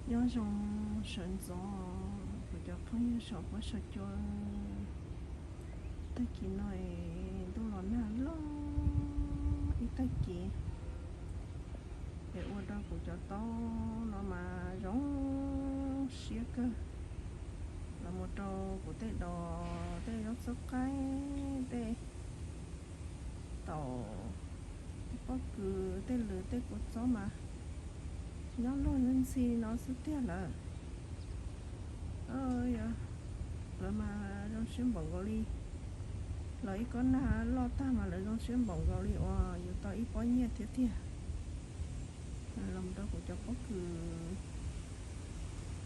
Nyob zoo sawv ntxov kuv cov phooj ywg saum huab saum cua. Tag kis no es ntuj los nag loj ib tag kis, es ua rau kuv cov taub no mas zoo siab kawg. Los mus rau kuv tej dos, tej zaub txhwb qaib, tej taum, tej pob kws, tej lws, tej kua txob mas nyob luag ntxhi no xwb tiag lawm. Lawv mas zoo siab npaum nkaus li, los ib kob nag loj tag mas lawv zoo siab npaum nkaus li uas yus tau ib pob nyiaj thiab tiag. Los rau kuv cov pob kws,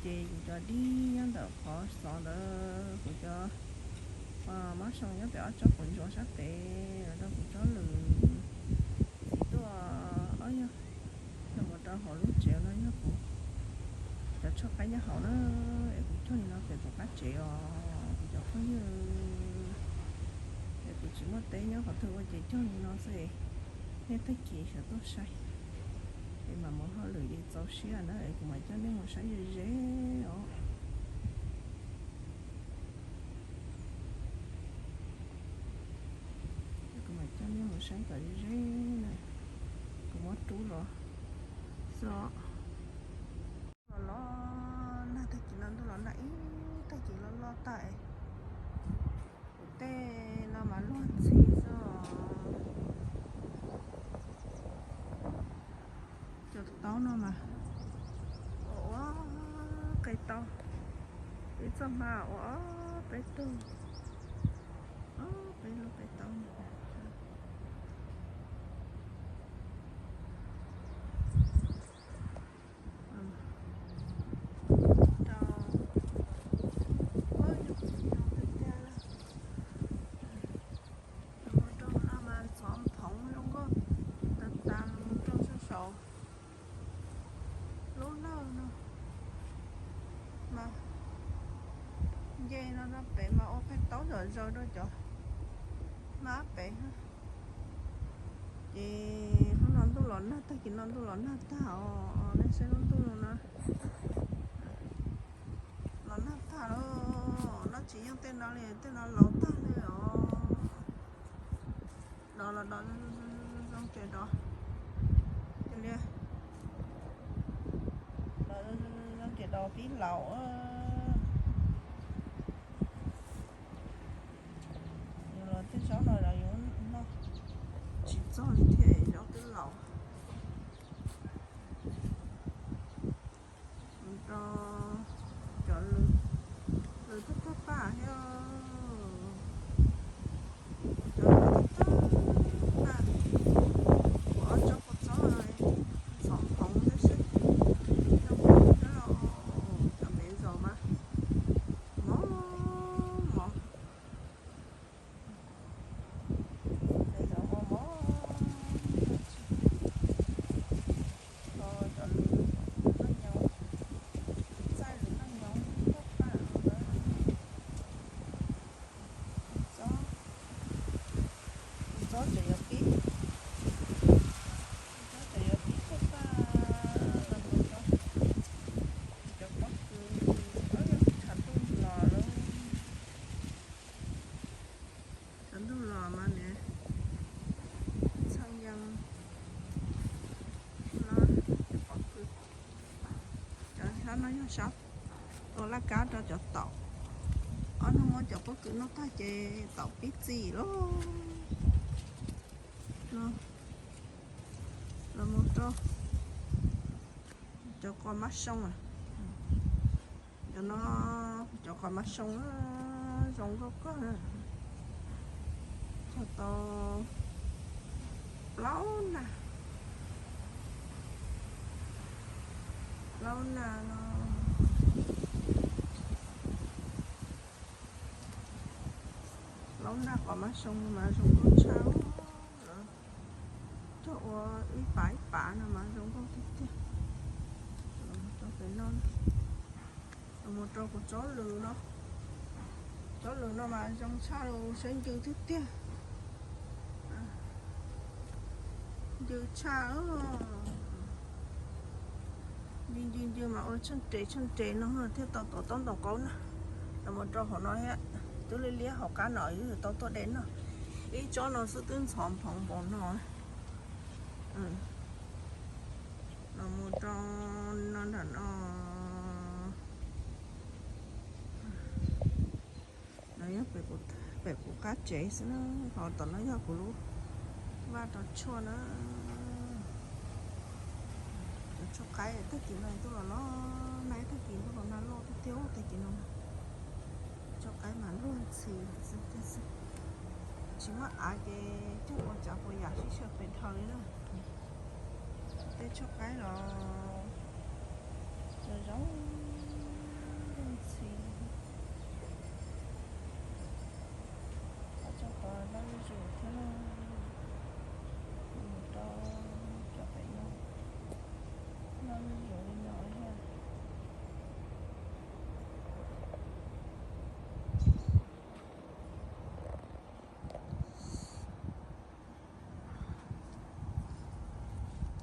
ces kuv cov dib nyob ntawm qhov xov ntawd, kuv cov mab soo nyob pem ob tsob quav ntsuav sab pem, los rau kuv tsob lws txiv tuaj, ob yog los mus rau hauv lub tsev no yog kuv cov tshuaj qaib nyob hauv na, es kuv cog li no pem kuv qab tsev os kuv cov phooj ywg. Es kuv tsis muaj teb nyob qhov twg ua ces cog li no xwb. Nej tag kis sawv tuaj saib, es mam mus hauj lwm es txaus siab na es kuv mam coj nej mus saib ze ze os. Kuv mam coj nej mus saib kom ze ze na. Kuv muab rub los xwb os. Los los nag, tag kis no ntuj los nag ib tag kis loj loj tag. Kuv tej no mas luag ntxhi xwb os. Cov taub no mas ua ua qe taub, ib txoj hma ua ob peb tug, ob peb lub qe taub. Rau, ua yog zoo tiag tiag. Rau no mas ntxhov phoov zoo nkauj tas tas, rau sab saud lub lawj no mas nce no rau pem mas ua qe taub zom zaws rau cov hmab pem. Ces hnub no ntuj los nag, tag kis no ntuj los nag tag os, nej saib lub ntuj no na. Los nag tag lawm, noj tsis yeej tej no li, tej no laus tag li os. Dos los dos zoo ces dos, ces li, los zoo ces dos pib laus. Yus los tej zaub no los yus noj tsis txog li thiab, zaub twb laus. Rau cov lws, lws tag tag paj thiab, cov lws tag tag paj, ua ob tsob kua txob ntxhov phoov tib si, cov npev zaus mas mos mos. Cov lws noj nyoos, txaij lws noj nyoos tuaj paj. Txob, txob tseem yuav pib, txob tseem yuav pib tuaj paj los mus rau cov pob kws, ob yog tshav ntuj los lawm. Tshav ntuj los mas niam txhaj yees no, cov pob kws, cov sab no yog sab tua laj kab rau cov taum. Ob hnub muab cov pob kws noj tag ces taum pib txi lawm. No, los mus rau cov qos mab soo, cov no, cov qos mab soo zoo nkauj kawg, cog tau plaub nag, plaub nag no. Plaub nag qos mab soo mas zoo nkauj tshaj, cog ua ib pav ib pav no mas zoo nkauj tiag tiag. Rau pem no, los mus rau kuv tsob lws no, tsob lws no mas zoo tshaj lus, saib ncw tiag tiag, ncw tshaj. Ncw ncw ncw mas ua tsheej res tsheej res no thiaj tau tom taub ntoo qaub na. Los mus rau hauv no thiab, twb liab liab hauv qab no yuav tau tuaj de noj. Ib tsob no xwb twb ntxhov nphoov npaum no. Los mus rau no nram no. No yog pem kuv qab tsev xwb na, ho tom no yog kuv lub vaj rau tshuaj na. Cov tshuaj qaib tag kis no tuaj los los nag, tag kis tuaj los nag loj tiag tiag tag kis no. Tshuaj qaib mas luag ntxhi xwb tiag xwb. Tsis muaj av ces coj ua tsav ua yam sib sawv pes dhawv li na. Tej tshuaj qaib los zoo zoo ntxhi. Qab tsob qhov loj zuj zus thiab, mus rau cov pem no loj zuj zus li no thiab.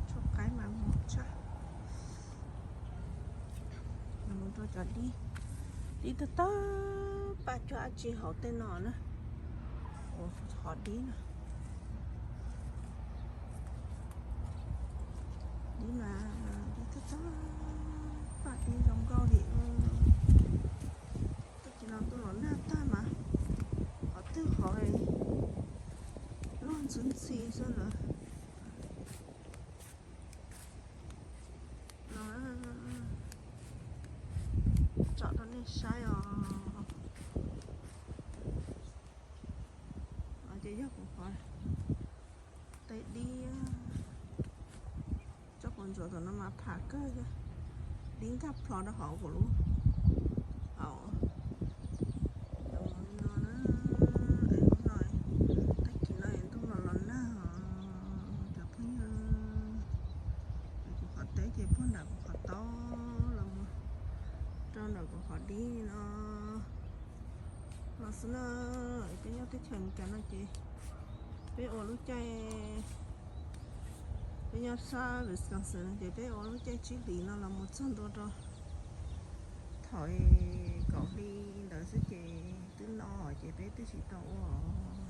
Tshuaj qaib mas mos tshaj. Mus rau cov dib, dib tag tag paj cuag dab tsi hauv tej no na. Ua qhov dib no, dib mas dib tag tag paj dib zoo nkauj li. Tag kis no tuaj los nag tag mas qhov twg qhov luag ntxhi ntxhi xwb na. No, tsom rau nej saib os. Ces yog kuv qhov tej dib, tsob quav ntsuav tom no mas pham kawg thiab, dib nkag plho rau hauv kuv lub hauv. Hnub no, tag kis no ntuj los los nag os cov phooj ywg. Kuv qhov teb ces puag nram kuv qhov taub los mus rau nram kuv qhov dib no los xwb na. Peb nyob teb chaws Amelikas no ces peb ua lub caij, peb nyob sab Wisconsin no ces peb ua lub caij tsib hlis no los mus txog ntua rau thaum kaum hli ntawd xwb ces twb no ces peb twb tsis tau ua.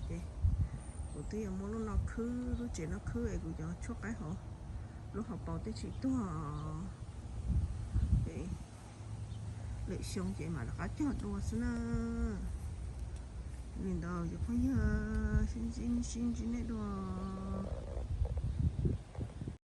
Ces kuv twb yuav muab lub no khwb, lub tsev no khwb es kuv cov tshuaj qaib hauv lub hauv paus twb tsis tuag. Ces lwm xyoo ces mam rov qab cog dua xwb na. Li ntawd cov phooj ywg, sib ntsib nej dua.